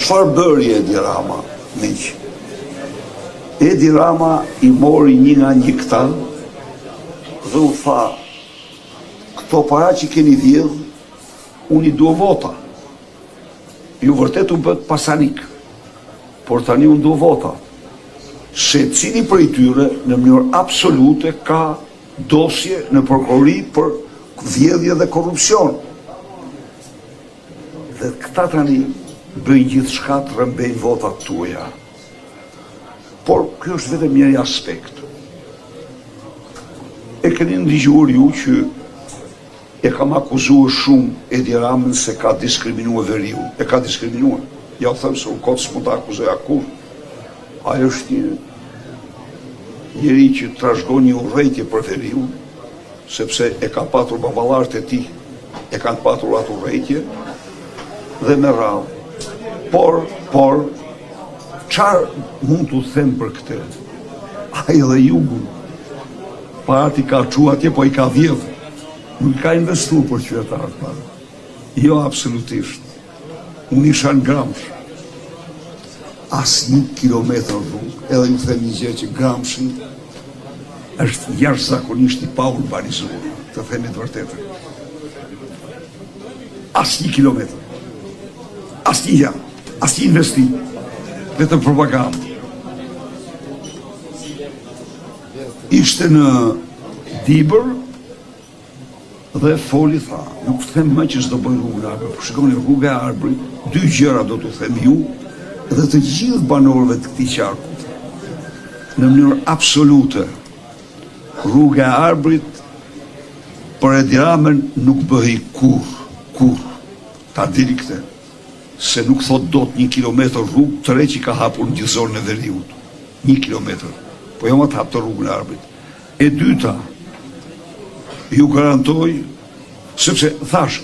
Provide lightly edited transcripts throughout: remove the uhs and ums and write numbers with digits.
Çfarë bëri Edi Rama, miq? Edi Rama i mori një nga një këta dhe u tha, këto para që keni vjedh, unë i dua vota. Ju vërtet u bëtë pasanik, por tani unë dua vota. Secili prej tyre në mënyrë absolute ka dosje në prokurori për vjedhje dhe korrupsion. Dhe këta tani bëjnë gjithçka të rrëmbejnë votat tuaja. Por ky është vetëm njëri aspekt. E keni ndëgjuar ju që e kam akuzuar shumë Edi Ramën se ka diskriminuar veriun. E ka diskriminuar. Ja u them se unë kot s'mund ta akuzoja kurrë. Ai është një njeri që trashëgon një urrejtje për veriun, sepse e ka patur baballarët e tij, e kanë patur atë urrejtje dhe me radhë. Por, por, çfarë mund t'u them për këtë? Ai dhe jugun, paratë i ka çu atje, po i ka vjedh. Nuk i ka investu për qytetarët para. Jo, absolutisht. Unë isha në Gramsh. Asnjë kilometër rrugë, edhe ju them një gjë që Gramshi është jashtëzakonisht i paurbanizuar, të themi të vërtetën. Asnjë kilometër. Asnjë gjë, asnjë investim, vetëm propagandë. Ishte në Dibër, Dhe foli tha, nuk them më që s'do bëj rrugën e Arbrit, por shikoni rruga e Arbrit, dy gjëra do t'u them ju dhe të gjithë banorëve të këtij qarku. Në mënyrë absolute, rruga e Arbrit për Edi Ramën nuk bëhej kurrë, kurrë. Ta dini këtë, se nuk thotë dot një kilometër rrugë të re që ka hapur në gjithë zonën e veriut. Një kilometër. Po jo më të hapte rrugën e Arbrit. E dyta, ju garantoj, sepse thashë,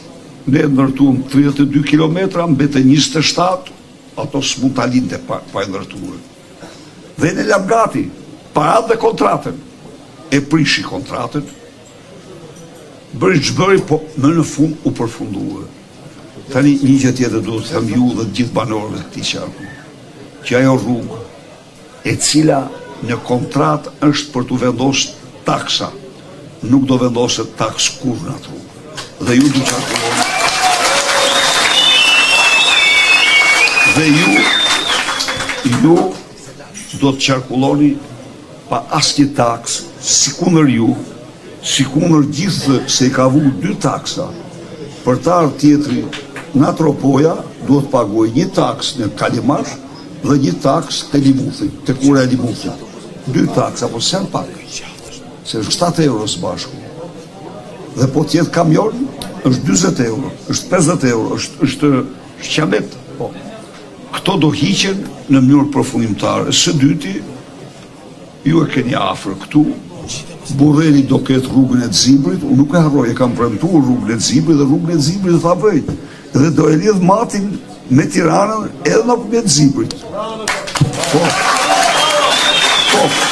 ne ndërtuam 32 kilometra, mbetën 27, ato s'mund ta linte pa, pa e ndërtuar. Dhe ne lamë gati, parat dhe kontratën. E prishi kontratën, bëri ç'bëri, po më në fund u përfundua. Tani një gjë tjetër duhet të them ju dhe të gjithë banorëve të këtij qarku, që ajo rrugë e cila në kontratë është për t'u vendosë taksa, nuk do vendoset taksë kurrë në atë rrugë. Dhe ju do qarkulloni. Dhe ju ju do të qarkulloni pa asnjë taksë, sikundër ju, sikundër gjithë se i ka vu dy taksa, për të ardhur tjetri nga Tropoja, duhet të paguajë një taksë në Kalimash, dhe një taksë te Limuthi, te ura e Limuthit. Dy taksa, po s'janë pak, se është 7 euro së bashku. Dhe po të jetë kamion, është 40 euro, është 50 euro, është, është, është qamet. Po. Këto do hiqen në mënyrë përfundimtare. Së dyti, Ju e keni afër këtu, Burreli do ketë rrugën e Xibrit, unë nuk e harroj, e kam premtuar rrugën e Xibrit dhe rrugën e Xibrit do ta bëj. Dhe do e lidh Matin me Tiranën edhe nëpërmjet Xibrit. Po. Po.